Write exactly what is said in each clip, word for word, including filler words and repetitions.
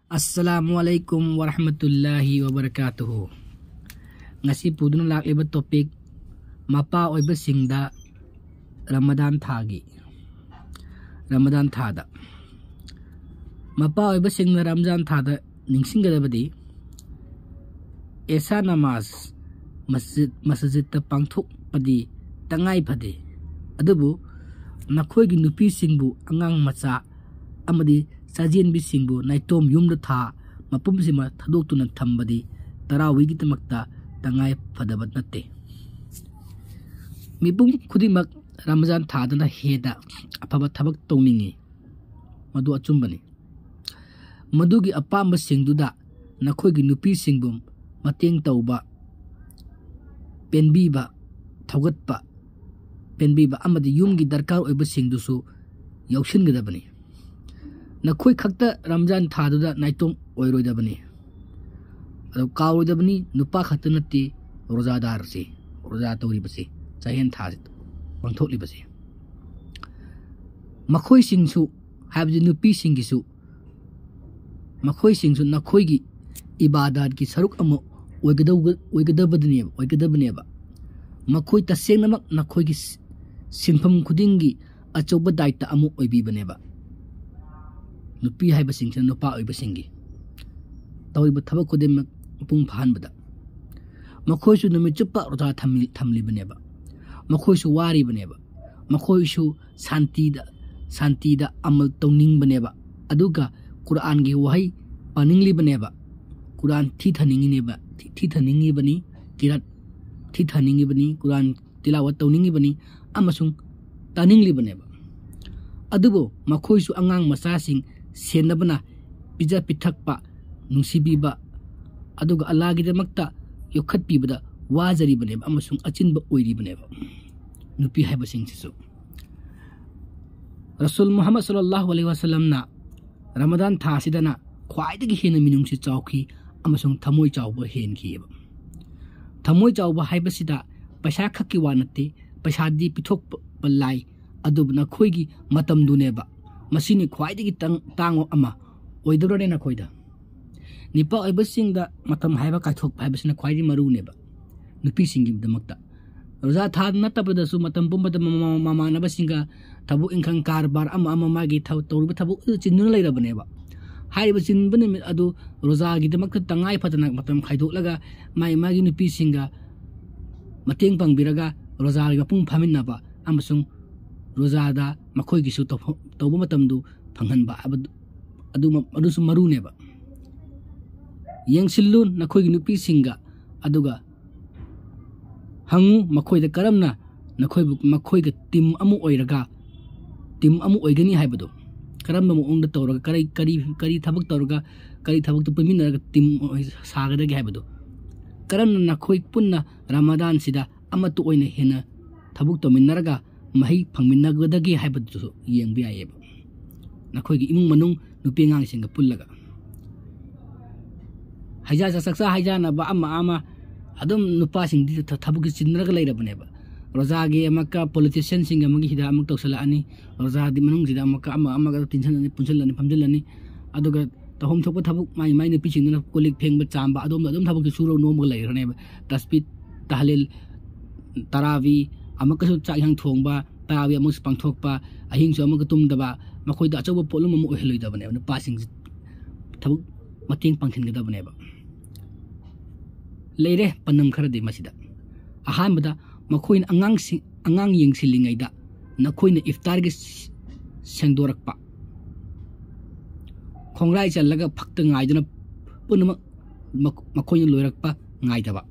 ꯑꯁꯂꯥꯃꯨ ꯑꯂꯩꯀꯨꯝ ꯋꯔꯍꯃꯇꯨꯜꯂꯥꯍꯤ ꯋꯕꯔꯀꯥꯇꯨꯍꯨ꯫ ꯉꯁꯤ ꯄꯨꯗꯨꯅ ꯂꯥꯛꯂꯤꯕ ꯇꯣꯄꯤꯛ, ꯃꯄꯥ ꯑꯣꯏꯕꯁꯤꯡꯗ ꯔꯃꯗꯥꯟ ꯊꯥꯒꯤ, ꯔꯃꯗꯥꯟ ꯊꯥꯗ꯫ ꯃꯄꯥ ꯑꯣꯏꯕꯁꯤꯡꯅ ꯔꯝꯖꯥꯟ ꯊꯥꯗ ꯅꯤꯡꯁꯤꯡꯒꯗꯕꯗꯤ, ꯑꯦꯁꯥ ꯅꯃꯥꯖ ꯃꯁꯖꯤꯗ, ꯃꯁꯖꯤꯗꯇ ꯄꯥꯡꯊꯣꯛꯄꯗꯤ ꯇꯉꯥꯏ ꯐꯗꯦ, ꯑꯗꯨꯕꯨ ꯅꯈꯣꯏꯒꯤ ꯅꯨꯄꯤꯁꯤꯡꯕꯨ, ꯑꯉꯥꯡ ꯃꯆꯥ ꯑꯃꯗꯤ ꯆꯥꯖꯦꯟꯕꯤꯁꯤꯡꯕꯨ ꯅꯥꯏꯇꯣꯝ ꯌꯨꯝꯗ ꯊꯥ ꯃꯄꯨꯝꯁꯤꯃ ꯊꯥꯗꯣꯛꯇꯨꯅ ꯊꯝꯕꯗꯤ ꯇꯔꯥꯋꯤꯒꯤꯗꯃꯛꯇ ꯇꯉꯥꯏ ꯐꯗꯕ ꯅꯠꯇꯦ꯫ ꯃꯤꯄꯨꯝ ꯈꯨꯗꯤꯡꯃꯛ ꯔꯃꯖꯥꯟ ꯊꯥꯗꯅ ꯍꯦꯟꯅ ꯑꯐꯕ ꯊꯕꯛ ꯇꯧꯅꯤꯡꯏ, ꯃꯗꯨ ꯑꯆꯨꯝꯕꯅꯤ꯫ ꯃꯗꯨꯒꯤ ꯑꯄꯥꯝꯕꯁꯤꯡꯗꯨꯗ ꯅꯈꯣꯏꯒꯤ ꯅꯨꯄꯤꯁꯤꯡꯕꯨ ꯃꯇꯦꯡ ꯇꯧꯕ, ꯄꯦꯟꯕꯤꯕ, ꯊꯧꯒꯠꯄ, ꯄꯦꯟꯕꯤꯕ ꯑꯃꯗꯤ ꯌꯨꯝꯒꯤ ꯗꯔꯀꯥꯔ ꯑꯣꯏꯕꯁꯤꯡꯗꯨꯁꯨ ꯌꯥꯎꯁꯤꯟꯒꯗꯕꯅꯤ꯫ ꯅꯈꯣꯏ ꯈꯛꯇ ꯔꯝꯖꯥꯟ ꯊꯥꯗꯨꯗ ꯅꯥꯏꯇꯣꯝ ꯑꯣꯏꯔꯣꯏꯗꯕꯅꯤ꯫ ꯑꯗꯨ ꯀꯥꯎꯔꯣꯏꯗꯕꯅꯤ, ꯅꯨꯄꯥ ꯈꯛꯇ ꯅꯠꯇꯦ ꯔꯣꯖꯥꯗꯥꯔꯁꯤ, ꯔꯣꯖꯥ ꯇꯧꯔꯤꯕꯁꯤ, ꯆꯥꯌꯦꯟ ꯊꯥ ꯄꯥꯡꯊꯣꯛꯂꯤꯕꯁꯤ꯫ ꯃꯈꯣꯏꯁꯤꯡꯁꯨ, ꯍꯥꯏꯕꯗꯤ ꯅꯨꯄꯤꯁꯤꯡꯒꯤꯁꯨ, ꯃꯈꯣꯏꯁꯤꯡꯁꯨ ꯅꯈꯣꯏꯒꯤ ꯏꯕꯥꯗꯥꯠꯀꯤ ꯁꯔꯨꯛ ꯑꯃ ꯑꯣꯏꯒꯗꯧꯕ-, ꯑꯣꯏꯒꯗꯕꯗꯅꯦꯕ, ꯑꯣꯏꯒꯗꯕꯅꯦꯕ꯫ ꯃꯈꯣꯏ ꯇꯁꯦꯡꯅꯃꯛ ꯅꯈꯣꯏꯒꯤ ꯁꯤ-, ꯁꯤꯟꯐꯝ ꯈꯨꯗꯤꯡꯒꯤ ꯑꯆꯧꯕ ꯗꯥꯏꯇ ꯑꯃ ꯑꯣꯏꯕꯤꯕꯅꯦꯕ꯫ ꯅꯨꯄꯤ ꯍꯥꯏꯕꯁꯤꯡꯁꯤꯅ ꯅꯨꯄꯥ ꯑꯣꯏꯕꯁꯤꯡꯒꯤ ꯇꯧꯔꯤꯕ ꯊꯕꯛ ꯈꯨꯗꯤꯡꯃꯛ ꯃꯄꯨꯡ ꯐꯥꯍꯟꯕꯗ꯫ ꯃꯈꯣꯏꯁꯨ ꯅꯨꯃꯤꯠ ꯆꯨꯞꯄ ꯔꯣꯖꯥ ꯊꯝꯃꯤ-, ꯊꯝꯂꯤꯕꯅꯦꯕ꯫ ꯃꯈꯣꯏꯁꯨ ꯋꯥꯔꯤꯕꯅꯦꯕ꯫ ꯃꯈꯣꯏꯁꯨ ꯁꯥꯟꯇꯤꯗ, ꯁꯥꯟꯇꯤꯗ ꯑꯃꯜ ꯇꯧꯅꯤꯡꯕꯅꯦꯕ꯫ ꯑꯗꯨꯒ ꯀꯨꯔꯥꯟꯒꯤ ꯋꯥꯍꯩ ꯄꯥꯅꯤꯡꯂꯤꯕꯅꯦꯕ꯫ ꯀꯨꯔꯥꯟ ꯊꯤꯊꯅꯤꯡꯉꯤꯅꯦꯕ, ꯊꯤ-, ꯊꯤꯊꯅꯤꯡꯉꯤꯕꯅꯤ, ꯀꯤꯔꯥꯠ ꯊꯤꯊꯅꯤꯡꯉꯤꯕꯅꯤ, ꯀꯨꯔꯥꯟ ꯇꯤꯂꯥꯋꯠ ꯇꯧꯅꯤꯡꯉꯤꯕꯅꯤ ꯑꯃꯁꯨꯡ ꯇꯥꯅꯤꯡꯂꯤꯕꯅꯦꯕ꯫ ꯑꯗꯨꯕꯨ ꯃꯈꯣꯏꯁꯨ ꯑꯉꯥꯡ ꯃꯆꯥꯁꯤꯡ ꯁꯦꯟꯅꯕꯅ, ꯄꯤꯖ ꯄꯤꯊꯛꯄ, ꯅꯨꯡꯁꯤꯕꯤꯕ, ꯑꯗꯨꯒ ꯑꯜꯂꯥꯍꯒꯤꯗꯃꯛꯇ ꯌꯣꯛꯈꯠꯄꯤꯕꯗ ꯋꯥꯖꯔꯤꯕꯅꯦꯕ ꯑꯃꯁꯨꯡ ꯑꯆꯤꯟꯕ ꯑꯣꯏꯔꯤꯕꯅꯦꯕ ꯅꯨꯄꯤ ꯍꯥꯏꯕꯁꯤꯡꯁꯤꯁꯨ꯫ ꯔꯁꯨꯜ ꯃꯨꯍꯝꯃꯗ ꯁꯜꯂꯜꯂꯥꯍꯨ ꯑꯂꯩꯍꯤ ꯋꯥꯁꯜꯂꯝꯅ ꯔꯃꯗꯥꯟ ꯊꯥ ꯑꯁꯤꯗꯅ ꯈ꯭ꯋꯥꯏꯗꯒꯤ ꯍꯦꯟꯅ ꯃꯤꯅꯨꯡꯁꯤ ꯆꯥꯎꯈꯤ ꯑꯃꯁꯨꯡ ꯊꯃꯣꯏ ꯆꯥꯎꯕ ꯍꯦꯟꯈꯤꯑꯕ꯫ ꯊꯃꯣꯏ ꯆꯥꯎꯕ ꯍꯥꯏꯕꯁꯤꯗ ꯄꯩꯁꯥ ꯈꯛꯀꯤ ꯋꯥ ꯅꯠꯇꯦ, ꯄꯩꯁꯥꯗꯤ ꯄꯤꯊꯣꯛꯄ ꯂꯥꯏ, ꯑꯗꯨꯕꯨ ꯅꯈꯣꯏꯒꯤ ꯃꯇꯝꯗꯨꯅꯦꯕ꯫ ꯃꯁꯤꯅꯤ ꯈ꯭ꯋꯥꯏꯗꯒꯤ ꯇꯪ-, ꯇꯥꯡꯕ ꯑꯃ ꯑꯣꯏꯗꯧꯔꯅꯦ ꯅꯈꯣꯏꯗ꯫ ꯅꯨꯄꯥ ꯑꯣꯏꯕꯁꯤꯡꯗ ꯃꯇꯝ ꯍꯥꯏꯕ ꯀꯥꯏꯊꯣꯛꯄ ꯍꯥꯏꯕꯁꯤꯅ ꯈ꯭ꯋꯥꯏꯗꯒꯤ ꯃꯔꯨꯅꯦꯕ꯫ ꯅꯨꯄꯤꯁꯤꯡꯒꯤꯗꯃꯛꯇ ꯔꯣꯖꯥ ꯊꯥ ꯅꯠꯇꯕꯗꯁꯨ ꯃꯇꯝ ꯄꯨꯝꯕꯗ ꯃꯃꯥ-, ꯃꯃꯥꯟꯅꯕꯁꯤꯡꯒ ꯊꯕꯛ ꯏꯪꯈꯥꯡ ꯀꯔꯕꯥꯔ ꯑꯃ ꯑꯃ ꯃꯥꯒꯤ ꯊꯕꯛ ꯇꯧꯔꯤꯕ ꯊꯕꯛ ꯑꯗꯨ ꯆꯤꯟꯗꯨꯅ ꯂꯩꯔꯕꯅꯦꯕ꯫ ꯍꯥꯏꯔꯤꯕ ꯆꯤꯟꯕ ꯅꯨꯃꯤꯠ ꯑꯗꯨ ꯔꯣꯖꯥꯒꯤꯗꯃꯛꯇ ꯇꯉꯥꯏ ꯐꯗꯅ ꯃꯇꯝ ꯈꯥꯏꯗꯣꯛꯂꯒ ꯃꯥꯒꯤ ꯃꯥꯒꯤ ꯅꯨꯄꯤꯁꯤꯡꯒ ꯃꯇꯦꯡ ꯄꯥꯡꯕꯤꯔꯒ ꯔꯣꯖꯥꯒꯤ ꯃꯄꯨꯡ ꯐꯥꯃꯤꯟꯅꯕ ꯑꯃꯁꯨꯡ ꯔꯣꯖꯥꯗ ꯃꯈꯣꯏꯒꯤꯁꯨ ꯇꯧꯐ-, ꯇꯧꯕ ꯃꯇꯝꯗꯨ ꯐꯪꯍꯟꯕ ꯍꯥꯏꯕꯗꯨ ꯑꯗꯨꯃ-, ꯑꯗꯨꯁꯨ ꯃꯔꯨꯅꯦꯕ꯫ ꯌꯦꯡꯁꯤꯜꯂꯨ ꯅꯈꯣꯏꯒꯤ ꯅꯨꯄꯤꯁꯤꯡꯒ, ꯑꯗꯨꯒ ꯍꯪꯉꯨ ꯃꯈꯣꯏꯗ ꯀꯔꯝꯅ ꯅꯈꯣꯏꯕꯨ, ꯃꯈꯣꯏꯒ ꯇꯤꯝ ꯑꯃ ꯑꯣꯏꯔꯒ, ꯇꯤꯝ ꯑꯃ ꯑꯣꯏꯒꯅꯤ ꯍꯥꯏꯕꯗꯨ, ꯀꯔꯝꯕ ꯃꯑꯣꯡꯗ ꯇꯧꯔꯒ, ꯀꯔꯤ, ꯀꯔꯤ, ꯀꯔꯤ ꯊꯕꯛ ꯇꯧꯔꯒ, ꯀꯔꯤ ꯊꯕꯛꯇ ꯄꯨꯟꯃꯤꯟꯅꯔꯒ ꯇꯤꯝ ꯑꯣꯏ-, ꯁꯥꯒꯗꯒꯦ ꯍꯥꯏꯕꯗꯨ, ꯀꯔꯝꯅ ꯅꯈꯣꯏ ꯄꯨꯟꯅ ꯔꯃꯗꯥꯟꯁꯤꯗ ꯑꯃꯠꯇ ꯑꯣꯏꯅ ꯍꯦꯟꯅ ꯊꯕꯛ ꯇꯧꯃꯤꯟꯅꯔꯒ ꯃꯍꯩ ꯐꯪꯃꯤꯟꯅꯒꯗꯒꯦ ꯍꯥꯏꯕꯗꯨꯁꯨ ꯌꯦꯡꯕ ꯌꯥꯏꯌꯦꯕ꯫ ꯅꯈꯣꯏꯒꯤ ꯏꯃꯨꯡ ꯃꯅꯨꯡ ꯅꯨꯄꯤ ꯑꯉꯥꯡꯁꯤꯡꯒ ꯄꯨꯜꯂꯒ꯫ ꯍꯩꯖꯥ-, ꯆꯥꯛꯆꯥ ꯍꯩꯖꯥꯅꯕ ꯑꯃ ꯑꯃ ꯑꯗꯨꯝ ꯅꯨꯄꯥꯁꯤꯡꯗꯤ ꯊ-, ꯊꯕꯛꯀꯤ ꯆꯤꯟꯅꯔꯒ ꯂꯩꯔꯕꯅꯦꯕ꯫ ꯔꯣꯖꯥꯒꯤ ꯑꯃꯨꯛꯀ ꯄꯣꯂꯤꯇꯤꯁꯤꯌꯥꯟꯁꯤꯡꯒꯤ ꯑꯃꯨꯛꯀꯤ ꯍꯤꯗꯥꯛ ꯑꯃꯨꯛ ꯇꯧꯁꯜꯂꯛꯑꯅꯤ, ꯔꯣꯖꯥꯗꯤ ꯃꯅꯨꯡꯁꯤꯗ ꯑꯃꯨꯛꯀ ꯑꯃ ꯑꯃꯒ ꯇꯤꯟꯁꯤꯜꯂꯅꯤ, ꯄꯨꯟꯁꯤꯜꯂꯅꯤ, ꯐꯝꯖꯤꯜꯂꯅꯤ, ꯑꯗꯨꯒ ꯇꯧꯐꯝ ꯊꯣꯛꯄ ꯊꯕꯛ ꯃꯥꯏ ꯃꯥꯏ ꯅꯨꯄꯤꯁꯤꯡꯗꯨꯅ ꯀꯣꯜ ꯂꯤꯛ ꯐꯦꯡꯕ ꯆꯥꯝꯕ ꯑꯗꯣꯝꯗ ꯑꯗꯨꯝ ꯊꯕꯛꯁꯤ ꯁꯨꯔꯒ ꯅꯣꯝꯃꯒ ꯂꯩꯈ꯭ꯔꯅꯦꯕ꯫ ꯇꯁꯕꯤꯠ, ꯇꯍꯂꯤꯜ, ꯇꯔꯥꯕꯤ, ꯑꯃꯨꯛꯀꯁꯨ ꯆꯥꯛ ꯏꯟꯁꯥꯡ ꯊꯣꯡꯕ, ꯇꯔꯥꯕꯤ ꯑꯃꯨꯛꯁꯨ ꯄꯥꯡꯊꯣꯛꯄ, ꯑꯍꯤꯡꯁꯨ ꯑꯃꯨꯛꯀ ꯇꯨꯝꯗꯕ, ꯃꯈꯣꯏꯗ ꯑꯆꯧꯕ ꯄꯣꯠꯂꯨꯝ ꯑꯃ ꯑꯣꯏꯍꯜꯂꯣꯏꯗꯕꯅꯦꯕ꯫ ꯅꯨꯄꯥꯁꯤꯡꯁꯤ ꯊꯕꯛ ꯃꯇꯦꯡ ꯄꯥꯡꯁꯤꯟꯒꯗꯕꯅꯦꯕ꯫ ꯂꯩꯔꯦ ꯄꯟꯗꯝ ꯈꯔꯗꯤ ꯃꯁꯤꯗ꯫ ꯑꯍꯥꯟꯕꯗ, ꯃꯈꯣꯏꯅ ꯑꯉꯥꯡꯁꯤꯡ, ꯑꯉꯥꯡ ꯌꯦꯡꯁꯤꯜꯂꯤꯉꯩꯗ ꯅꯈꯣꯏꯅ ꯏꯐꯇꯥꯔꯒꯤ ꯁ-, ꯁꯦꯡꯗꯣꯔꯛꯄ, ꯈꯣꯡꯒ꯭ꯔꯥꯏ ꯆꯜꯂꯒ ꯐꯛꯇ ꯉꯥꯏꯗꯨꯅ ꯄꯨꯝꯅꯃꯛ ꯃꯈꯣꯏꯅ ꯂꯣꯏꯔꯛꯄ ꯉꯥꯏꯗꯕ꯫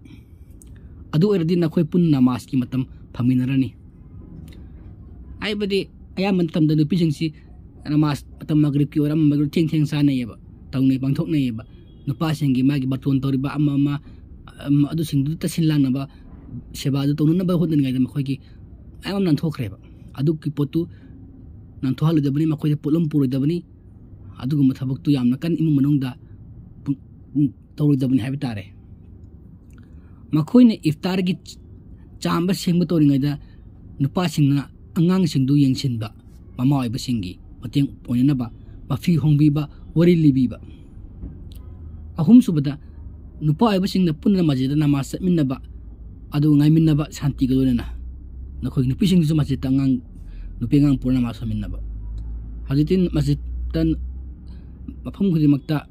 ꯑꯗꯨ ꯑꯣꯏꯔꯗꯤ ꯅꯈꯣꯏ ꯄꯨꯟꯅ ꯅꯃꯥꯖꯀꯤ ꯃꯇꯝ ꯐꯪꯃꯤꯟꯅꯔꯅꯤ꯫ ꯍꯥꯏꯕꯗꯤ ꯑꯌꯥꯝꯕ ꯃꯇꯝꯗ ꯅꯨꯄꯤꯁꯤꯡꯁꯤ ꯅꯃꯥꯖ ꯃꯇꯝ ꯃꯒ꯭ꯔꯤꯕꯀꯤ ꯑꯣꯏꯔꯣ ꯑꯃ ꯃꯒ꯭ꯔꯤꯕ ꯊꯦꯡ ꯊꯦꯡ ꯆꯥꯅꯩꯌꯦꯕ, ꯇꯧꯅꯩ, ꯄꯥꯡꯊꯣꯛꯅꯩꯌꯦꯕ꯫ ꯅꯨꯄꯥꯁꯤꯡꯒꯤ ꯃꯥꯒꯤ ꯕꯥꯔꯇꯣꯟ ꯇꯧꯔꯤꯕ ꯑꯃ ꯑꯃ, ꯑꯃ ꯑꯗꯨꯁꯤꯡꯗꯨ ꯇꯠꯁꯤꯟ ꯂꯥꯡꯅꯕ, ꯁꯦꯕꯥꯗꯨ ꯇꯧꯅꯅꯕ ꯍꯣꯠꯅꯔꯤꯉꯩꯗ ꯃꯈꯣꯏꯒꯤ ꯃꯌꯥꯝ ꯑꯃ ꯅꯥꯟꯊꯣꯛꯈ꯭ꯔꯦꯕ꯫ ꯑꯗꯨꯒꯤ ꯄꯣꯠꯇꯨ ꯅꯥꯟꯊꯣꯛꯍꯜꯂꯣꯏꯗꯕꯅꯤ, ꯃꯈꯣꯏꯗ ꯄꯣꯠꯂꯨꯝ ꯄꯨꯔꯣꯏꯗꯕꯅꯤ꯫ ꯑꯗꯨꯒꯨꯝꯕ ꯊꯕꯛꯇꯨ ꯌꯥꯝꯅ ꯀꯟꯅ ꯏꯃꯨꯡ ꯃꯅꯨꯡꯗ ꯄꯨ-, ꯇꯧꯔꯣꯏꯗꯕꯅꯤ ꯍꯥꯏꯕ ꯇꯥꯔꯦ꯫ ꯃꯈꯣꯏꯅ ꯏꯐꯇꯥꯔꯒꯤ ꯆꯥꯝꯕ ꯁꯦꯡꯕ ꯇꯧꯔꯤꯉꯩꯗ ꯅꯨꯄꯥꯁꯤꯡꯅ ꯑꯉꯥꯡꯁꯤꯡꯗꯨ ꯌꯦꯡꯁꯤꯟꯕ, ꯃꯃꯥ ꯑꯣꯏꯕꯁꯤꯡꯒꯤ ꯃꯇꯦꯡ ꯑꯣꯏꯅꯅꯕ ꯃꯐꯤ ꯍꯣꯡꯕꯤꯕ, ꯋꯥꯔꯤ ꯂꯤꯕꯤꯕ꯫ ꯑꯍꯨꯝꯁꯨꯕꯗ, ꯅꯨꯄꯥ ꯑꯣꯏꯕꯁꯤꯡꯅ ꯄꯨꯟꯅ ꯃꯁꯖꯤꯗꯇ ꯅꯃꯥꯖ ꯆꯠꯃꯤꯟꯅꯕ, ꯑꯗꯨ ꯉꯥꯏꯃꯤꯟꯅꯕ ꯁꯥꯟꯇꯤꯒ ꯂꯣꯏꯅꯅ꯫ ꯅꯈꯣꯏꯒꯤ ꯅꯨꯄꯤꯁꯤꯡꯗꯨꯁꯨ ꯃꯁꯖꯤꯗꯇ ꯑꯉꯥꯡ, ꯅꯨꯄꯤ ꯑꯉꯥꯡ ꯄꯨꯔ ꯅꯃꯥꯖ ꯁꯣꯟꯃꯤꯟꯅꯕ꯫ ꯍꯧꯖꯤꯛꯇꯤ ꯃꯁꯖꯤꯗꯇ ꯃꯐꯝ ꯈꯨꯗꯤꯡꯃꯛꯇ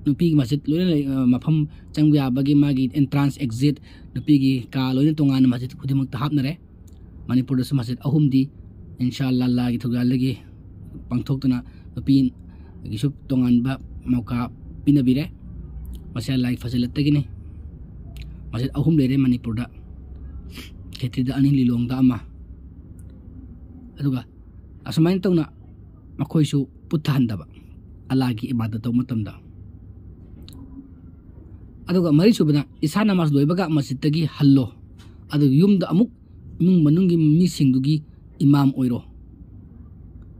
ꯅꯨꯄꯤꯒꯤ ꯃꯁꯖꯤꯗ ꯂꯣꯏꯅ ꯂꯩ, ꯑ, ꯃꯐꯝ ꯆꯪꯕ ꯌꯥꯕꯒꯤ ꯃꯥꯒꯤ entrance exit, ꯅꯨꯄꯤꯒꯤ ꯀꯥ ꯂꯣꯏꯅ ꯇꯣꯉꯥꯟꯅ ꯃꯁꯖꯤꯗ ꯈꯨꯗꯤꯡꯃꯛꯇ ꯍꯥꯞꯅꯔꯦ꯫ ꯃꯅꯤꯄꯨꯔꯗꯁꯨ ꯃꯁꯖꯤꯗ ꯑꯍꯨꯝꯗꯤ ꯏꯟꯁꯥ ꯑꯜꯂꯥꯍꯒꯤ ꯊꯧꯖꯥꯜꯗꯒꯤ ꯄꯥꯡꯊꯣꯛꯇꯨꯅ ꯅꯨꯄꯤꯒꯤꯁꯨ ꯇꯣꯉꯥꯟꯕ ꯃꯧꯀꯥ ꯄꯤꯅꯕꯤꯔꯦ꯫ ꯃꯁꯤ ꯑꯜꯂꯥꯍꯒꯤ ꯐꯖꯂꯠꯇꯒꯤꯅꯤ꯫ ꯃꯁꯖꯤꯗ ꯑꯍꯨꯝ ꯂꯩꯔꯦ ꯃꯅꯤꯄꯨꯔꯗ, ꯈꯦꯇ꯭ꯔꯤꯗ ꯑꯅꯤ, ꯂꯤꯂꯣꯡꯗ ꯑꯃ꯫ ꯑꯗꯨꯒ ꯑꯁꯨꯃꯥꯏꯅ ꯇꯧꯅ ꯃꯈꯣꯏꯁꯨ ꯄꯨꯠꯊꯍꯟꯗꯕ, ꯑꯜꯂꯥꯍꯒꯤ ꯏꯕꯥꯗꯠ ꯇꯧꯕ ꯃꯇꯝꯗ꯫ ꯑꯗꯨꯒ ꯃꯔꯤꯁꯨꯕꯗ, ꯏꯁꯥ ꯅꯃꯥꯖ ꯂꯣꯏꯕꯒ ꯃꯁꯖꯤꯗꯇꯒꯤ ꯍꯜꯂꯣ, ꯑꯗꯨꯒ ꯌꯨꯝꯗ ꯑꯃꯨꯛ ꯏꯃꯨꯡ ꯃꯅꯨꯡꯒꯤ ꯃꯤꯁꯤꯡꯗꯨꯒꯤ ꯏꯃꯥꯝ ꯑꯣꯏꯔꯣ꯫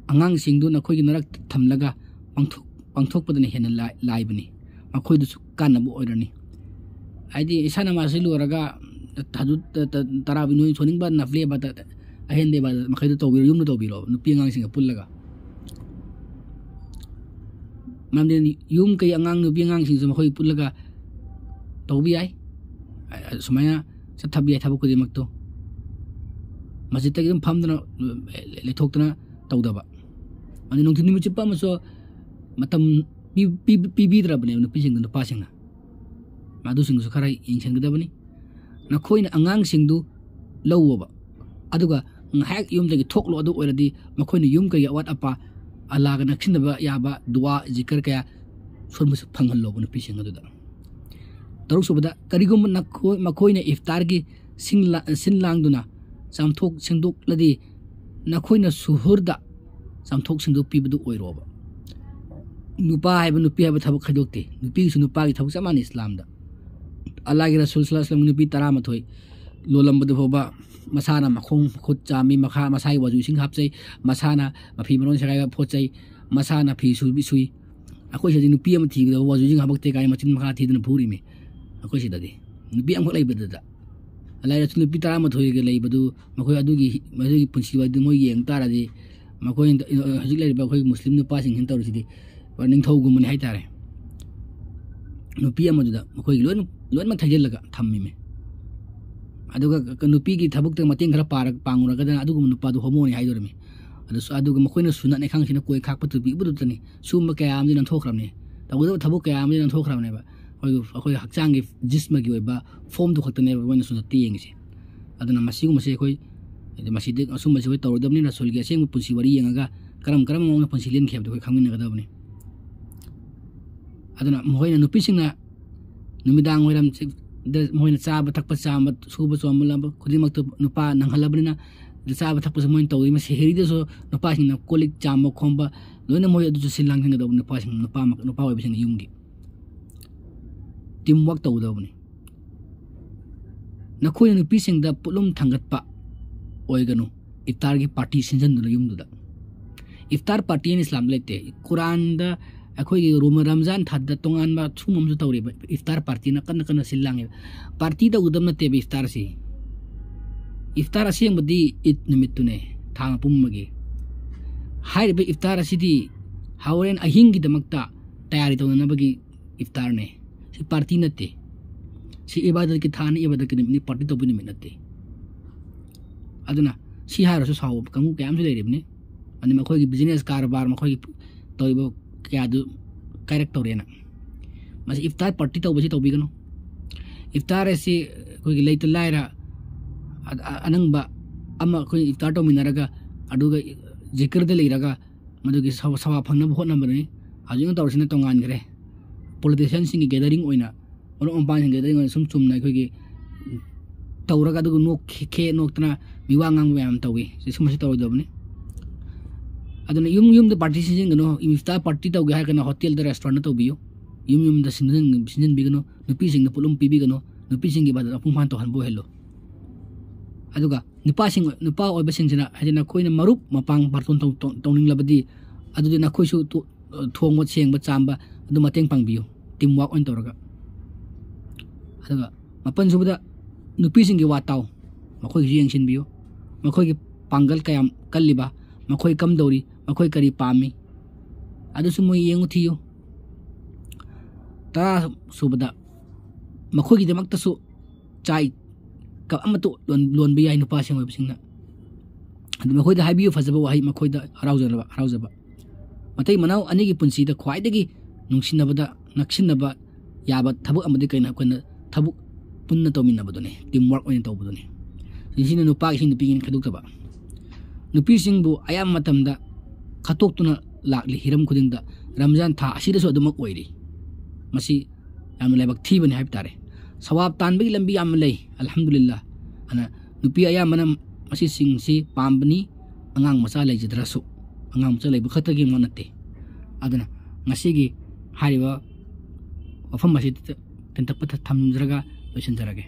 ꯑꯉꯥꯡꯁꯤꯡꯗꯨ ꯅꯈꯣꯏꯒꯤ ꯅꯔꯛꯇ ꯊꯝꯂꯒ ꯄꯥꯡꯊꯣꯛ-, ꯄꯥꯡꯊꯣꯛꯄꯗꯅ ꯍꯦꯟꯅ ꯂꯥꯏ-, ꯂꯥꯏꯕꯅꯤ꯫ ꯃꯈꯣꯏꯗꯁꯨ ꯀꯥꯟꯅꯕ ꯑꯣꯏꯔꯅꯤ꯫ ꯍꯥꯏꯗꯤ ꯏꯁꯥ ꯅꯃꯥꯖꯁꯤ ꯂꯣꯏꯔꯒ ꯇꯍꯖꯨꯗ, ꯇ-, ꯇ-, ꯇꯔꯥꯕꯤ ꯅꯣꯏ ꯁꯣꯟꯅꯤꯡꯕ ꯅꯐꯂꯤ ꯏꯕꯥꯗꯠ, ꯑꯍꯦꯟꯕ ꯏꯕꯥꯗꯠ ꯃꯈꯩꯗꯣ ꯇꯧꯕꯤꯔꯣ, ꯌꯨꯝꯗ ꯇꯧꯕꯤꯔꯣ, ꯅꯨꯄꯤ ꯑꯉꯥꯡꯁꯤꯡꯒ ꯄꯨꯜꯂꯒ꯫ ꯃꯔꯝꯗꯤ ꯌꯨꯝ ꯀꯩ ꯑꯉꯥꯡ, ꯅꯨꯄꯤ ꯑꯉꯥꯡꯁꯤꯡꯁꯨ ꯃꯈꯣꯏ ꯄꯨꯜꯂꯒ ꯇꯧꯕ ꯌꯥꯏ꯫ ꯑ-, ꯁꯨꯃꯥꯏꯅ ꯆꯠꯊꯕ ꯌꯥꯏ ꯊꯕꯛ ꯈꯨꯗꯤꯡꯃꯛꯇꯣ꯫ ꯃꯁꯖꯤꯗꯇꯒꯤ ꯑꯗꯨꯝ ꯐꯝꯗꯅ, ꯑ, ꯂꯩꯊꯣꯛꯇꯅ ꯇꯧꯗꯕ꯫ ꯑꯗꯩ ꯅꯨꯡꯊꯤꯜ ꯅꯨꯃꯤꯠ ꯆꯨꯞꯄ ꯑꯃꯁꯨ ꯃꯇꯝ ꯄꯤ-, ꯄꯤ-, ꯄꯤꯕꯤꯗ꯭ꯔꯕꯅꯦꯕ ꯅꯨꯄꯤꯁꯤꯡꯗ, ꯅꯨꯄꯥꯁꯤꯡꯅ꯫ ꯃꯗꯨꯁꯤꯡꯗꯨꯁꯨ ꯈꯔ ꯌꯦꯡꯁꯤꯟꯒꯗꯕꯅꯤ꯫ ꯅꯈꯣꯏꯅ ꯑꯉꯥꯡꯁꯤꯡꯗꯨ ꯂꯧꯑꯣꯕ, ꯑꯗꯨꯒ ꯉꯥꯏꯍꯥꯛ ꯌꯨꯝꯗꯒꯤ ꯊꯣꯛꯂꯣ꯫ ꯑꯗꯨ ꯑꯣꯏꯔꯗꯤ ꯃꯈꯣꯏꯅ ꯌꯨꯝ ꯀꯩꯒꯤ ꯑꯋꯥꯠ ꯑꯄꯥ, ꯑꯜꯂꯥꯒ ꯅꯛꯁꯤꯟꯅꯕ ꯌꯥꯕ ꯗꯨꯋꯥ, ꯖꯤꯀꯔ ꯀꯌꯥ ꯁꯣꯟꯕꯁꯨ ꯐꯪꯍꯜꯂꯣꯕ ꯅꯨꯄꯤꯁꯤꯡ ꯑꯗꯨꯗ꯫ ꯇꯔꯨꯛꯁꯨꯕꯗ, ꯀꯔꯤꯒꯨꯝꯕ ꯅꯈꯣꯏ, ꯃꯈꯣꯏꯅ ꯏꯐꯇꯥꯔꯒꯤ ꯁꯤꯟ ꯂꯥ-, ꯁꯤꯟ ꯂꯥꯡꯗꯨꯅ ꯆꯥꯝꯊꯣꯛ ꯁꯦꯡꯗꯣꯛꯂꯗꯤ, ꯅꯈꯣꯏꯅ ꯁꯨꯍꯨꯔꯗ ꯆꯥꯝꯊꯣꯛ ꯁꯦꯡꯗꯣꯛꯄꯤꯕꯗꯨ ꯑꯣꯏꯔꯣꯕ꯫ ꯅꯨꯄꯥ ꯍꯥꯏꯕ ꯅꯨꯄꯤ ꯍꯥꯏꯕ ꯊꯕꯛ ꯈꯥꯏꯗꯣꯛꯇꯦ꯫ ꯅꯨꯄꯤꯒꯤꯁꯨ ꯅꯨꯄꯥꯒꯤ ꯊꯕꯛ ꯆꯞ ꯃꯥꯟꯅꯩ ꯏꯁꯂꯥꯝꯗ꯫ ꯑꯜꯂꯥꯍꯒꯤ ꯔꯁꯨꯜ ꯁꯜꯂꯜꯂꯥꯍꯨ ꯑꯂꯥꯏꯍꯤ ꯋꯥꯁꯜꯂꯝꯒꯤ ꯅꯨꯄꯤ ꯇꯔꯥꯃꯥꯊꯣꯏ ꯂꯣꯜꯂꯝꯕꯗꯨ ꯐꯥꯎꯕ ꯃꯁꯥꯅ ꯃꯈꯣꯡ ꯃꯈꯨꯠ ꯆꯥꯝꯃꯤ, ꯃꯈꯥ ꯃꯁꯥꯒꯤ ꯋꯥꯖꯨ ꯏꯁꯤꯡ ꯍꯥꯞꯆꯩ, ꯃꯁꯥꯅ ꯃꯐꯤ ꯃꯔꯣꯟ ꯁꯦꯒꯥꯏꯕ ꯐꯣꯠꯆꯩ, ꯃꯁꯥꯅ ꯐꯤ ꯁꯨꯕꯤ ꯁꯨꯏ꯫ ꯑꯩꯈꯣꯏ ꯁꯤꯗꯗꯤ ꯅꯨꯄꯤ ꯑꯃ ꯊꯤꯕꯗ ꯋꯥꯖꯨ ꯏꯁꯤꯡ ꯍꯥꯄꯛꯇꯦ ꯀꯥꯏꯅ ꯃꯆꯤꯟ ꯃꯈꯥ ꯊꯤꯗꯅ ꯐꯨꯔꯤꯃꯤ꯫ ꯑꯩꯈꯣꯏ ꯁꯤꯗꯗꯤ ꯅꯨꯄꯤ ꯑꯃꯈꯛ ꯂꯩꯕꯗꯨꯗ꯫ ꯑꯜꯂꯥꯍꯒꯤ ꯔꯁꯨꯜ ꯅꯨꯄꯤ ꯇꯔꯥꯃꯥꯊꯣꯏꯒ ꯂꯩꯕꯗꯨ, ꯃꯈꯣꯏ ꯑꯗꯨꯒꯤ, ꯃꯗꯨꯒꯤ ꯄꯨꯟꯁꯤ ꯋꯥꯔꯤꯗꯨ ꯃꯣꯏ ꯌꯦꯡ ꯇꯥꯔꯗꯤ, ꯃꯈꯣꯏ ꯍꯧꯖꯤꯛ ꯂꯩꯔꯤꯕ ꯑꯩꯈꯣꯏ ꯃꯨꯁꯂꯤꯝ ꯅꯨꯄꯥꯁꯤꯡꯁꯤꯅ ꯇꯧꯔꯤꯁꯤꯗꯤ ꯄꯨꯔꯥ ꯅꯤꯡꯊꯧꯒꯨꯝꯕꯅꯤ ꯍꯥꯏꯇꯥꯔꯦ꯫ ꯅꯨꯄꯤ ꯑꯃꯗꯨꯗ ꯃꯈꯣꯏꯒꯤ ꯂꯣꯏꯅ, ꯂꯣꯏꯅꯃꯛ ꯊꯩꯖꯤꯜꯂꯒ ꯊꯝꯃꯤꯃꯤ꯫ ꯑꯗꯨꯒ ꯀ-, ꯅꯨꯄꯤꯒꯤ ꯊꯕꯛꯇ ꯃꯇꯦꯡ ꯈꯔ ꯄꯥꯔ-, ꯄꯥꯡꯉꯨꯔꯒꯗꯅ ꯑꯗꯨꯒꯨꯝꯕ ꯅꯨꯄꯥꯗꯨ ꯍꯣꯃꯣꯅꯤ ꯍꯥꯏꯗꯣꯔꯤꯃꯤ꯫ ꯑꯗꯨꯁꯨ, ꯑꯗꯨꯒ ꯃꯈꯣꯏꯅ ꯁꯨꯅꯠꯅꯦ ꯈꯪꯁꯤꯅ ꯀꯣꯏ ꯈꯥꯛꯄ ꯇꯨꯄꯤ ꯎꯕꯗꯨꯗꯅꯤ ꯁꯤꯒꯨꯝꯕ ꯀꯌꯥ ꯑꯃꯗꯤ ꯅꯥꯟꯊꯣꯛꯈ꯭ꯔꯕꯅꯤ꯫ ꯇꯧꯒꯗꯕ ꯊꯕꯛ ꯀꯌꯥ ꯑꯃꯗꯤ ꯅꯥꯟꯊꯣꯛꯈ꯭ꯔꯕꯅꯦꯕ꯫ ꯑꯩꯈꯣꯏꯒꯤ, ꯑꯩꯈꯣꯏ ꯍꯛꯆꯥꯡꯒꯤ ꯖꯤꯁꯃꯒꯤ ꯑꯣꯏꯕ ꯐꯣꯝꯗꯨ ꯈꯛꯇꯅꯦꯕ ꯃꯣꯏꯅ ꯁꯨꯅꯠꯇ ꯌꯦꯡꯉꯤꯁꯦ꯫ ꯑꯗꯨꯅ ꯃꯁꯤꯒꯨꯝꯕꯁꯦ ꯑꯩꯈꯣꯏ, ꯍꯥꯏꯗꯤ ꯃꯁꯤꯗꯤ ꯑꯁꯨꯝꯕꯁꯦ ꯑꯩꯈꯣꯏ ꯇꯧꯔꯣꯏꯗꯕꯅꯤ꯫ ꯔꯁꯨꯜꯒꯤ ꯑꯁꯦꯡꯕ ꯄꯨꯟꯁꯤ ꯋꯥꯔꯤ ꯌꯦꯡꯉꯒ ꯀꯔꯝ ꯀꯔꯝꯕ ꯃꯑꯣꯡꯗ ꯄꯨꯟꯁꯤ ꯂꯦꯟꯈꯤ ꯍꯥꯏꯕꯗꯣ ꯑꯩꯈꯣꯏ ꯈꯪꯃꯤꯟꯅꯒꯗꯕꯅꯤ꯫ ꯑꯗꯨꯅ ꯃꯈꯣꯏꯅ, ꯅꯨꯄꯤꯁꯤꯡꯅ ꯅꯨꯃꯤꯗꯥꯡ ꯋꯥꯏꯔꯝꯁꯤꯗ ꯃꯈꯣꯏꯅ ꯆꯥꯕ ꯊꯛꯄ ꯆꯥꯝꯕ ꯁꯨꯕ ꯆꯣꯝꯕ ꯂꯝꯕ ꯈꯨꯗꯤꯡꯃꯛꯇꯨ ꯅꯨꯄꯥ ꯅꯪꯍꯜꯂꯕꯅꯤꯅ, ꯆꯥꯕ ꯊꯛꯄꯁꯨ ꯃꯣꯏꯅ ꯇꯧꯏ꯫ ꯃꯁꯤ ꯁꯦꯍꯔꯤꯗꯁꯨ ꯅꯨꯄꯥꯁꯤꯡꯅ ꯀꯣꯜ ꯂꯤꯛ ꯆꯥꯝꯕ ꯈꯣꯝꯕ ꯂꯣꯏꯅ ꯃꯣꯏ ꯑꯗꯨꯁꯨ ꯁꯤꯜ ꯂꯥꯡꯁꯤꯟꯒꯗꯧꯕ ꯅꯨꯄꯥꯁꯤꯡ, ꯅꯨꯄꯥ ꯃ-, ꯅꯨꯄꯥ ꯑꯣꯏꯕꯁꯤꯡꯅ ꯌꯨꯝꯒꯤ꯫ ꯇꯤꯝ ꯋꯥꯔꯛ ꯇꯧꯒꯗꯧꯕꯅꯤ꯫ ꯅꯈꯣꯏꯅ ꯅꯨꯄꯤꯁꯤꯡꯗ ꯄꯣꯠꯂꯨꯝ ꯊꯥꯡꯒꯠꯄ ꯑꯣꯏꯒꯅꯨ, ꯏꯐꯇꯥꯔꯒꯤ ꯄꯥꯔꯇꯤ ꯁꯤꯟꯖꯟꯗꯨꯅ ꯌꯨꯝꯗꯨꯗ꯫ ꯏꯐꯇꯥꯔ ꯄꯥꯔꯇꯤ ꯍꯥꯏꯅ ꯏꯁꯂꯥꯝꯗ ꯂꯩꯇꯦ꯫ ꯀꯨꯔꯥꯟꯗ ꯑꯩꯈꯣꯏꯒꯤ ꯔꯣꯃ-, ꯔꯝꯖꯥꯟ ꯊꯥꯗ ꯇꯣꯉꯥꯟꯕ ꯁꯨꯝ ꯑꯃꯁꯨ ꯇꯧꯔꯤꯕ, ꯏꯐꯇꯥꯔ ꯄꯥꯔꯇꯤꯅ ꯀꯟꯅ ꯀꯟꯅ ꯁꯤꯜ ꯂꯥꯡꯉꯤꯕ꯫ ꯄꯥꯔꯇꯤ ꯇꯧꯒꯗꯕ ꯅꯠꯇꯦꯕ ꯏꯐꯇꯥꯔꯁꯤ꯫ ꯏꯐꯇꯥꯔ ꯑꯁꯦꯡꯕꯗꯤ ꯏꯗ ꯅꯨꯃꯤꯠꯇꯨꯅꯦ, ꯊꯥ ꯃꯄꯨꯝ ꯑꯃꯒꯤ꯫ ꯍꯥꯏꯔꯤꯕ ꯏꯐꯇꯥꯔ ꯑꯁꯤꯗꯤ ꯍꯣꯔꯦꯟ ꯑꯍꯤꯡꯒꯤꯗꯃꯛꯇ ꯇꯌꯥꯔꯤ ꯇꯧꯅꯅꯕꯒꯤ ꯏꯐꯇꯥꯔꯅꯦ꯫ ꯁꯤ ꯄꯥꯔꯇꯤ ꯅꯠꯇꯦ꯫ ꯁꯤ ꯏꯕꯥꯗꯠꯀꯤ ꯊꯥꯅꯤ, ꯏꯕꯥꯗꯠꯀꯤ ꯅꯨꯃꯤꯠꯅꯤ, ꯄꯥꯔꯇꯤ ꯇꯧꯕꯒꯤ ꯅꯨꯃꯤꯠ ꯅꯠꯇꯦ꯫ ꯑꯗꯨꯅ ꯁꯤ ꯍꯥꯏꯔꯁꯨ ꯁꯥꯎꯕ ꯀꯥꯡꯕꯨ ꯀꯌꯥ ꯑꯃꯁꯨ ꯂꯩꯔꯤꯕꯅꯤ꯫ ꯑꯗꯨ ꯃꯈꯣꯏꯒꯤ ꯕꯤꯖꯤꯅꯦꯁ ꯀꯔꯕꯥꯔ, ꯃꯈꯣꯏꯒꯤ ꯇꯧꯔꯤꯕ ꯀꯌꯥꯗꯨ ꯀꯥꯏꯔꯛꯇꯧꯔꯦꯅ꯫ ꯃꯁꯤ ꯏꯐꯇꯥꯔ ꯄꯥꯔꯇꯤ ꯇꯧꯕꯁꯤ ꯇꯧꯕꯤꯒꯅꯨ꯫ ꯏꯐꯇꯥꯔ ꯑꯁꯤ ꯑꯩꯈꯣꯏꯒꯤ ꯂꯩꯇ ꯂꯥꯏꯔ ꯑ-, ꯑ-, ꯑꯅꯪꯕ ꯑꯃ ꯑꯩꯈꯣꯏ ꯏꯐꯇꯥꯔ ꯇꯧꯃꯤꯟꯅꯔꯒ, ꯑꯗꯨꯒ ꯖꯤꯀꯔꯗ ꯂꯩꯔꯒ ꯃꯗꯨꯒꯤ ꯁꯋꯥ-, ꯁꯋꯥ ꯐꯪꯅꯕ ꯍꯣꯠꯅꯕꯅꯤ꯫ ꯍꯧꯖꯤꯛꯅ ꯇꯧꯔꯤꯁꯤꯅ ꯇꯣꯉꯥꯟꯈ꯭ꯔꯦ꯫ ꯄꯣꯂꯤꯇꯤꯁꯤꯌꯥꯟꯁꯤꯡꯒꯤ ꯒꯦꯗꯔꯤꯡ ꯑꯣꯏꯅ, ꯃꯔꯨꯞ ꯃꯄꯥꯡꯁꯤꯡ ꯒꯦꯗꯔꯤꯡ ꯑꯣꯏꯅ ꯁꯨꯝ ꯆꯨꯝꯅ ꯑꯩꯈꯣꯏꯒꯤ ꯇꯧꯔꯒ ꯑꯗꯨꯒ ꯅꯣꯛ ꯈꯦ-, ꯈꯦ ꯅꯣꯛꯇꯅ ꯃꯤꯋꯥ ꯉꯥꯡꯕ ꯃꯌꯥꯝ ꯇꯧꯏ꯫ ꯁꯤ ꯁꯨꯝꯕꯁꯤ ꯇꯧꯔꯣꯏꯗꯕꯅꯤ꯫ ꯑꯗꯨꯅ ꯌꯨꯝ ꯌꯨꯝꯗ ꯄꯥꯔꯇꯤ ꯁꯤꯟꯖꯤꯟꯒꯅꯨ꯫ ꯏꯐꯇꯥꯔ ꯄꯥꯔꯇꯤ ꯇꯧꯒꯦ ꯍꯥꯏꯔꯒꯅ ꯍꯣꯇꯦꯜꯗ, ꯔꯦꯁꯇꯨꯔꯦꯟꯠꯇ ꯇꯧꯕꯤꯌꯨ꯫ ꯌꯨꯝ ꯌꯨꯝꯗ ꯁꯤꯟꯖꯤꯟ-, ꯁꯤꯟꯖꯤꯟꯕꯤꯒꯅꯨ꯫ ꯅꯨꯄꯤꯁꯤꯡꯗ ꯄꯣꯠꯂꯨꯝ ꯄꯤꯕꯤꯒꯅꯨ꯫ ꯅꯨꯄꯤꯁꯤꯡꯒꯤ ꯏꯕꯥꯗꯠ ꯃꯄꯨꯡ ꯐꯥꯅ ꯇꯧꯍꯟꯕ ꯑꯣꯏꯍꯜꯂꯨ꯫ ꯑꯗꯨꯒ ꯅꯨꯄꯥꯁꯤꯡ, ꯅꯨꯄꯥ ꯑꯣꯏꯕꯁꯤꯡꯁꯤꯅ, ꯍꯥꯏꯗꯤ ꯅꯈꯣꯏꯅ ꯃꯔꯨꯞ ꯃꯄꯥꯡ ꯕꯥꯔꯇꯣꯟ ꯇꯧ-, ꯇꯧ-, ꯇꯧꯅꯤꯡꯂꯕꯗꯤ, ꯑꯗꯨꯗꯤ ꯅꯈꯣꯏꯁꯨ ꯇꯣ-, ꯊꯣꯡꯕ, ꯁꯦꯡꯕ, ꯆꯥꯝꯕ ꯑꯗꯨ ꯃꯇꯦꯡ ꯄꯥꯡꯕꯤꯌꯨ, ꯇꯤꯝ ꯋꯥꯔꯛ ꯑꯣꯏꯅ ꯇꯧꯔꯒ꯫ ꯑꯗꯨꯒ ꯃꯥꯄꯟ ꯁꯨꯕꯗ, ꯅꯨꯄꯤꯁꯤꯡꯒꯤ ꯋꯥ ꯇꯥꯎ, ꯃꯈꯣꯏꯒꯤꯁꯨ ꯌꯦꯡꯁꯤꯟꯕꯤꯌꯨ꯫ ꯃꯈꯣꯏꯒꯤ ꯄꯥꯡꯒꯜ ꯀꯌꯥꯝ ꯀꯜꯂꯤꯕ, ꯃꯈꯣꯏ ꯀꯝꯗꯧꯔꯤ, ꯃꯈꯣꯏ ꯀꯔꯤ ꯄꯥꯝꯃꯤ, ꯑꯗꯨꯁꯨ ꯃꯣꯏ ꯌꯦꯡꯉꯨ ꯊꯤꯌꯨ꯫ ꯇꯔꯥ ꯁꯨꯕꯗ ꯃꯈꯣꯏꯒꯤꯗꯃꯛꯇꯁꯨ ꯆꯥꯏ ꯀꯞ ꯑꯃꯠꯇ ꯂꯣꯟ-, ꯂꯣꯟꯕ ꯌꯥꯏ ꯅꯨꯄꯥꯁꯤꯡ ꯑꯣꯏꯕꯁꯤꯡꯅ꯫ ꯑꯗꯨ ꯃꯈꯣꯏꯗ ꯍꯥꯏꯕꯤꯌꯨ ꯐꯖꯕ ꯋꯥꯍꯩ, ꯃꯈꯣꯏꯗ ꯍꯔꯥꯎꯖꯅꯕ, ꯍꯔꯥꯎꯖꯕ꯫ ꯃꯇꯩ ꯃꯅꯥꯎ ꯑꯅꯤꯒꯤ ꯄꯨꯟꯁꯤꯗ ꯈ꯭ꯋꯥꯏꯗꯒꯤ ꯅꯨꯡꯁꯤꯅꯕꯗ ꯅꯛꯁꯤꯟꯅꯕ ꯌꯥꯕ ꯊꯕꯛ ꯑꯃꯗꯤ ꯀꯩꯅꯣ? ꯑꯩꯈꯣꯏꯅ ꯊꯕꯛ ꯄꯨꯟꯅ ꯇꯧꯃꯤꯟꯅꯕꯗꯨꯅꯤ, team work ꯑꯣꯏꯅ ꯇꯧꯕꯗꯨꯅꯤ꯫ ꯁꯤꯅ ꯅꯨꯄꯥꯒꯤꯁꯤꯡ ꯅꯨꯄꯤꯒꯤꯅ ꯈꯥꯏꯗꯣꯛꯇꯕ꯫ ꯅꯨꯄꯤꯁꯤꯡꯕꯨ ꯑꯌꯥꯝꯕ ꯃꯇꯝꯗ ꯈꯠꯇꯣꯛꯇꯨꯅ ꯂꯥꯛꯂꯤ ꯍꯤꯔꯝ ꯈꯨꯗꯤꯡꯗ, ꯔꯝꯖꯥꯟ ꯊꯥ ꯑꯁꯤꯗꯁꯨ ꯑꯗꯨꯃꯛ ꯑꯣꯏꯔꯤ꯫ ꯃꯁꯤ ꯌꯥꯝꯅ ꯂꯥꯏꯕꯛ ꯊꯤꯕꯅꯤ ꯍꯥꯏꯕ ꯇꯥꯔꯦ꯫ ꯁꯋꯥꯕ ꯇꯥꯟꯕꯒꯤ ꯂꯝꯕꯤ ꯌꯥꯝꯅ ꯂꯩ, ꯑꯜꯍꯝꯗꯨꯂꯤꯜꯂꯥ꯫ ꯑꯗꯨꯅ ꯅꯨꯄꯤ ꯑꯌꯥꯝꯕꯅ ꯃꯁꯤꯁꯤꯡꯁꯤ ꯄꯥꯝꯕꯅꯤ, ꯑꯉꯥꯡ ꯃꯆꯥ ꯂꯩꯖꯗ꯭ꯔꯁꯨ, ꯑꯉꯥꯡ ꯃꯆꯥ ꯂꯩꯕ ꯈꯛꯇꯒꯤ ꯋꯥ ꯅꯠꯇꯦ꯫ ꯑꯗꯨꯅ ꯉꯁꯤꯒꯤ ꯍꯥꯏꯔꯤꯕ ꯋꯥꯐꯝ ꯑꯁꯤ ꯇꯦꯟꯇꯛꯄꯗ ꯊꯝꯖꯔꯒ ꯂꯣꯏꯁꯤꯟꯖꯔꯒꯦ꯫